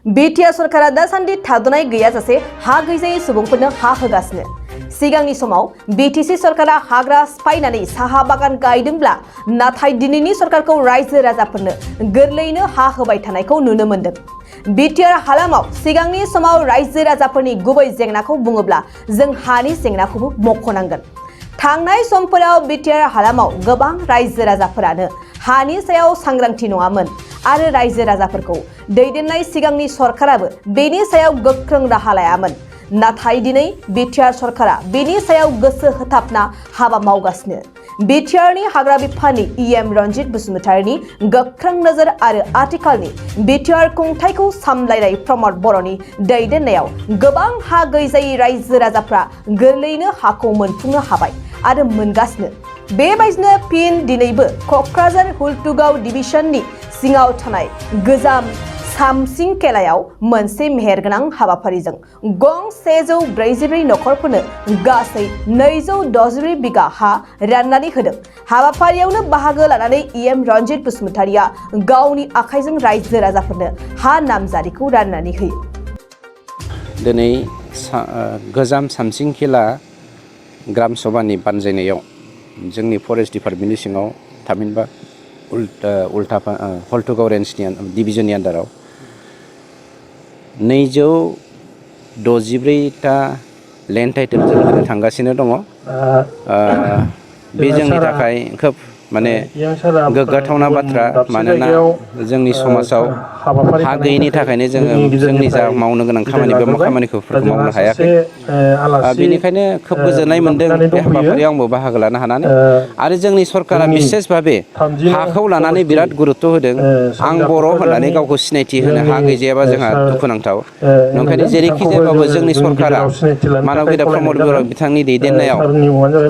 BTR सरकारा दासान्दि थाद'नाय गैयाजासे हा गैजायै सुबुंफोरनो हा होगासिनो। सिगांनि समाव बिटिसि सरकारा हाग्रा सिफायनानै साहा बागान गायदोंब्ला नाथाय दिनैनि सरकारखौ रायजो राजाफोरनो गोरलैयैनो हा होबाय थानायखौ नुनो मोन्दों। बिटिआर हालामाव सिगांनि समाव रायजो राजाफोरनि गुबै जेंनाखौ बुङोब्ला जों हानि जेंनाखौबो मख'नांगोन। थांनाय समफोराव बिटिआर हालामाव गोबां रायजो राजाफोरानो हानि सायाव सांग्रांथि नङामोन आरो रायजो राजाफोरखौ दैदेननाय सिगांनि सरकाराबो बेनि सायाव गोख्रों राहा लायामोन। नाथाय दिनै बिटिआर सरकारा बेनि सायाव गोसो होथाबना हाबा मावगासिनो। बिटिआरनि हाग्रा बिफाननि इएम रन्जित बसुमतारीनि गोख्रों नोजोर आरो आथिखालनि बिटिआर खुंथायखौ सामलायनाय प्रमद बर'नि दैदेननायाव गोबां हा गैजायै रायजो राजाफ्रा गोरलैयैनो हाखौ मोनफुंनो हाबाय आरो मोनगासिनो। बेबायदिनो फिन दिनैबो क'क्राझार हुलथुगाव डिभिजननि सिङाव थानाय गोजाम सामसिं केलायाव मोनसे मेहेरगोनां हाबाफारिजों गं 144 नखरफोरनो गासै 264 बिगा हा राननानै होदों। हाबाफारियावनो बाहागो लानानै इएम रन्जित बसुमतारीया गावनि आखाइजों रायजो राजाफोरनो हा नामजारिखौ राननानै होयो। दिनै गोजाम सामसिं केला ग्राम सभानि बानजायनायाव जोंनि फरेस्ट डिपार्टमेन्टनि सिङाव थामहिनबा हुलथुगाव रेन्जनि डिभिजननि आन्दाराव 264टा लेन्ड टाइटेल जों होनो थांगासिनो दङ। बे जोंनि थाखाय खोब गोग्गाथावना बाथ्रा, मानोना जोंनि समाजाव हा गैयिनि थाखायनो जोंनि जा मावनो गोनां खामानि बे खामानिफोरखौ मावनो हायाखै। बेनिखायनो खोब गोजोननाय मोन्दों बे हाबाफारियाव आंबो बाहागो लानो हानानै। आरो जोंनि सरकारा बिसेस भाबे हाखौ लानानै बिराद गुरुत्व होदों। आं बर' होननानै गावखौ सिनायथि होनो हा गैजायाबा जोंहा दुखुनांथाव। ओंखायनो जेरैखि जायाबाबो जोंनि सरकारा मानबगेदा प्रमद बर' बिथांनि दैदेननायाव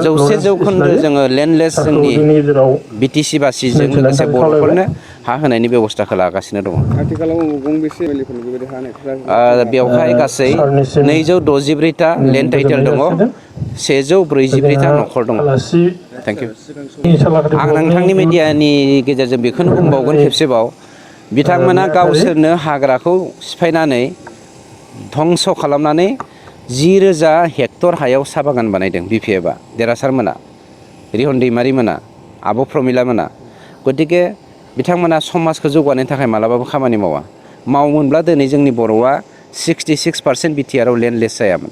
100% जोङो लेन्डलेस जोंनि बिटिसि बासिजों लोगोसे बर'फोरनो हा होनायनि बेब'स्थाखौ लागासिनो दङ। आथिखालाव गंबेसे एमएलएफोरनो बेबायदि हा होनायखौ बेवहाय गासै 264टा लेन्ड टाइटेल दङ, 144टा नखर दङ। Thank you. आं नोंथांनि मिडियानि गेजेरजों बेखौनो बुंबावगोन खेबसेबाव, बिथांमोना गावसोरनो हाग्राखौ सिफायनानै धंस' खालामनानै 10,000 हेक्टर हायाव साहा बागान बानायदों बिपिएफआ, देरहासार मोना, रिहन दैमारि मोना, आब' प्रमिला मोना। गतिके बिथांमोना समाजखौ जौगानायनि थाखाय मालाबाबो खामानि मावा। मावोमोनब्ला दिनै जोंनि बर'आ 66% बिटिआरआव लेन्डलेस जायामोन।